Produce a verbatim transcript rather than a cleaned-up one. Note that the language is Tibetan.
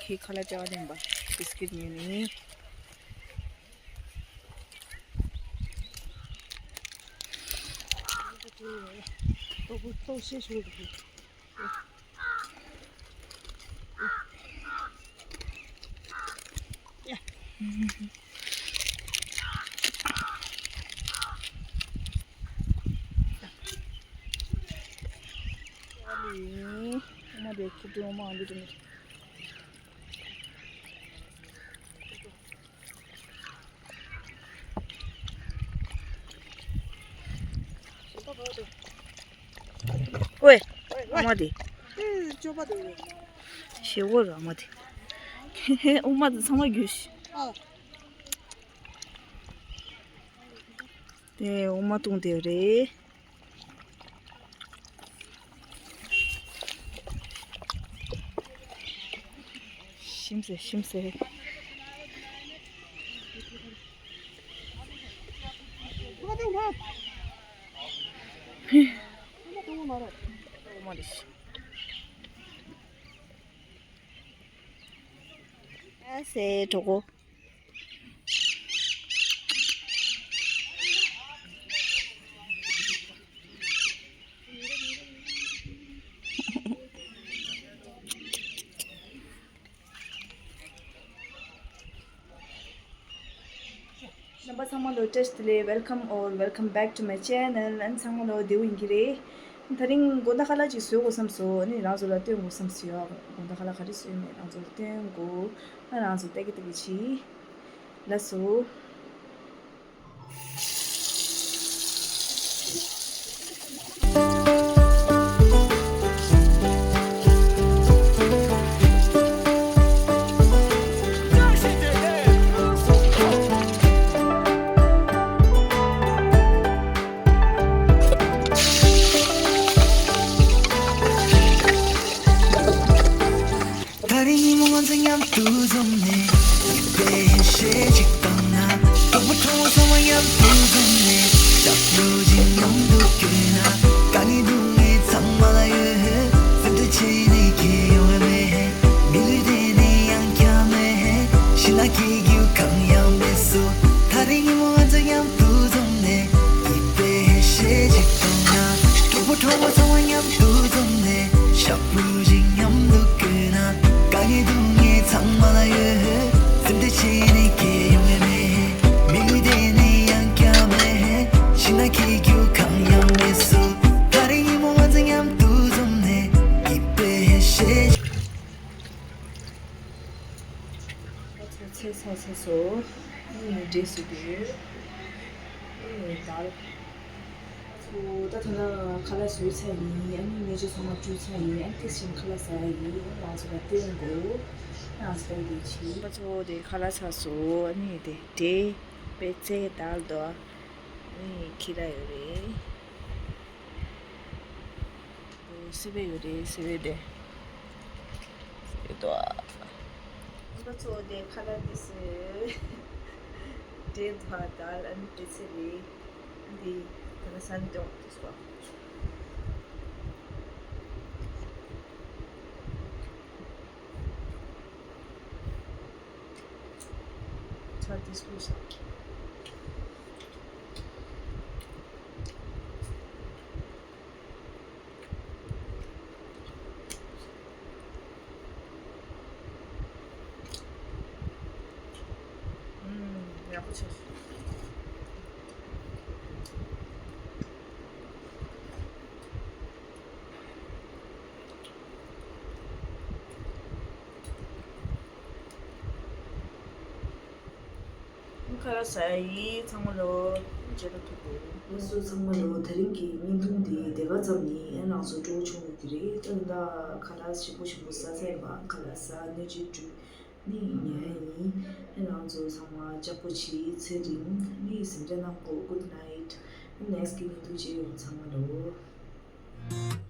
ཁྱེད་ཁ་ལག་ཅག་ལེན་པ་བིས་ཀིཊ་ཉོས་ནི། ལྟོགས་ཤི་བྱུང་འདུག་ཨ་ནི། ཨ་མ་དེ་ཁྱི་ཏོ་མ་འདི་དུ་མི། ཝེ། ཨ་མ་དེ། ཞེ་བོ་ར་ཨ་མ་དེ། ཨ་མ་དེ་ཚང་མ་རྒྱུས། དེ་འོ་མ་བཏུང་དེ་རེད། ཤིམ་སེ་ཤིམ་སེ། འོ་མ་རེད། ཨ་སེ་གྲོགས་པོ། རྣམ་པ་ཚང་མ་ལོ་བཀྲ་ཤིས་བདེ་ལེགས། Welcome or welcome back to my channel. ཨ་ནི་ཚང་མ་ལོ་བདེ་པོ་ཡིན་གྱི་རེད། དེ་རིང་དགོང་དག་ཁ་ལག་ཅིག་བཟོ་དགོས་བསམ་སོང་། ཨ་ནི་རང་ཚོ་ལ་སྟོན་དགོས་བསམ་སོང་ཡ། དགོང་དག་ཁ་ལག་ག་རེ་བཟོས་མེད་རང་ཚོ་ལ་སྟོན་དགོས། ཨ་རང་ཚོ་ལྟ་གི་ལྟ་གི་བྱེད། ལགས་སོ། ད་རིང་ཉིན་མོ་ང་ཚོ་མཉམ་དུ་འཛོམས་ནས། ཡིད་དཔེ་ཞེ་གཅིག་བཏང་ན། གྲོགས་པོ་གྲོགས་མོ་ཚང་མ་མཉམ་དུ་འཛོམས་ནས། ཞབས་བྲོ་ཅིག་མཉམ་དུ་བརྐྱངས་ན། དཀའ་ངལ་སྡུག་བསྔལ་ཚང་མ་ལ་ཡོད། སེམས་ཁྲལ་བྱེད་ནི་གང་ཡང་མེད། མི་ལུས་དེ་ནི་ཡང་བསྐྱར་མེད། ཤི་ན་སྐྱིད་རྒྱུ་གང་ཡང་མེད་སོ། ད་རིང་ཉིན་མོ་ང་ཚོ་མཉམ་དུ་འཛོམས་ནས། ཡིད་དཔེ་ཞེ་གཅིག་བཏང་ན། གྲོགས་པོ་གྲོགས་མོ་ཚང་མ་མཉམ་དུ་འཛོམས་ནས། ཞབས་བྲོ་ཅིག་མཉམ་དུ་བརྐྱངས་ན། དཀའ་ངལ་སྡུག་བསྔལ་ཚང་མ་ལ་ཡོད། སེམས་ཁྲལ་བྱེད་ནི་གང་ཡང་མེད། མི་ལུས་དེ་ནི་ཡང་བསྐྱར་མེད། ཤི་ན་སྐྱིད་རྒྱུ་གང་ཡང་མེད་སོ། ད་རིང་ཉིན་མོ་ང་ཚོ་མཉམ་དུ་འཛོམས་ནས། ཡིད་དཔེ་ཞེ། ཚེ་ཚ་ཚེ་སོ། འབྲས་སུ་དེ། དར། ཚོ་ད་ཐ་ན་ཁ་ལག་བཟོས་ཚར་ཡིན། ཨ་ནི་སྨན་བཅོས་ཚང་མ་བསྐྲུན་ཚར་ཡིན། ཨ་ནི་ཏིག་ཕྱིན་ཁ་ལག་ཟ་ཡ་ཡིན། ང་ཚོ་ལ་སྟོན་དགོས། ང་ཚོ་ལ་དེ་བྱིན། ང་ཚོ་དེ་ཁ་ལག་ཟ་སོ། ཨ་ནི་དེ་འབྲས་པད་ཚལ་དར་དོ། ཨ་ནི་ཁྱི་ར་ཡོད་རེད། སི་པན་ཡོད་རེད། སི་པན་དེ། སི་པན་དོ། ང་ཚོ་དེ་ཁ་ལག་འདི་སི། འབྲས་དོ་དར་ཨ་ནི་པད་ཚལ་རེད། འདི་ད་ལྟ་ཟ་ནི་དོ་དེ་སོ། ཚ་དེ་སུ་ས། ཡག་པོ་བྱས། ཁ་ལག་ཟ་ཡ་ཡིན། ཚང་མ་ལོ་མཇལ་དུ་ཐུག་གོ། ང་ཚོ་ཚང་མ་ལོ་དེ་རིང་གི་བརྙན་ཐུང་འདི་དེ་ག་ཙམ་ཡིན། ཨ་ནི་རང་ཚོ་སྤྲོ་བོ་བྱུང་ཡོད་ཀྱི་རེད། ད་ད་ཁ་ལག་ཞིམ་པོ་ཞིམ་པོ་ཟ་ཚར་ཡིན་པ། ཁ་ལག་ཟ་སྣོད་བཅུད་བཀྲུས་ནི་ཉལ་ཡ་ཡིན། ཨ་ནི་རང་ཚོ་ཚང་མ་ལྕགས་པོ་བྱེད། ཚེ་རིང་ནི་གཟིམ་འཇག་གནང་གོ། Good night. ཨ་ནི་ནེགསི་གི་བརྙན་ཐུང་མཇལ་ཡོང་། ཚང་མ་ལོ།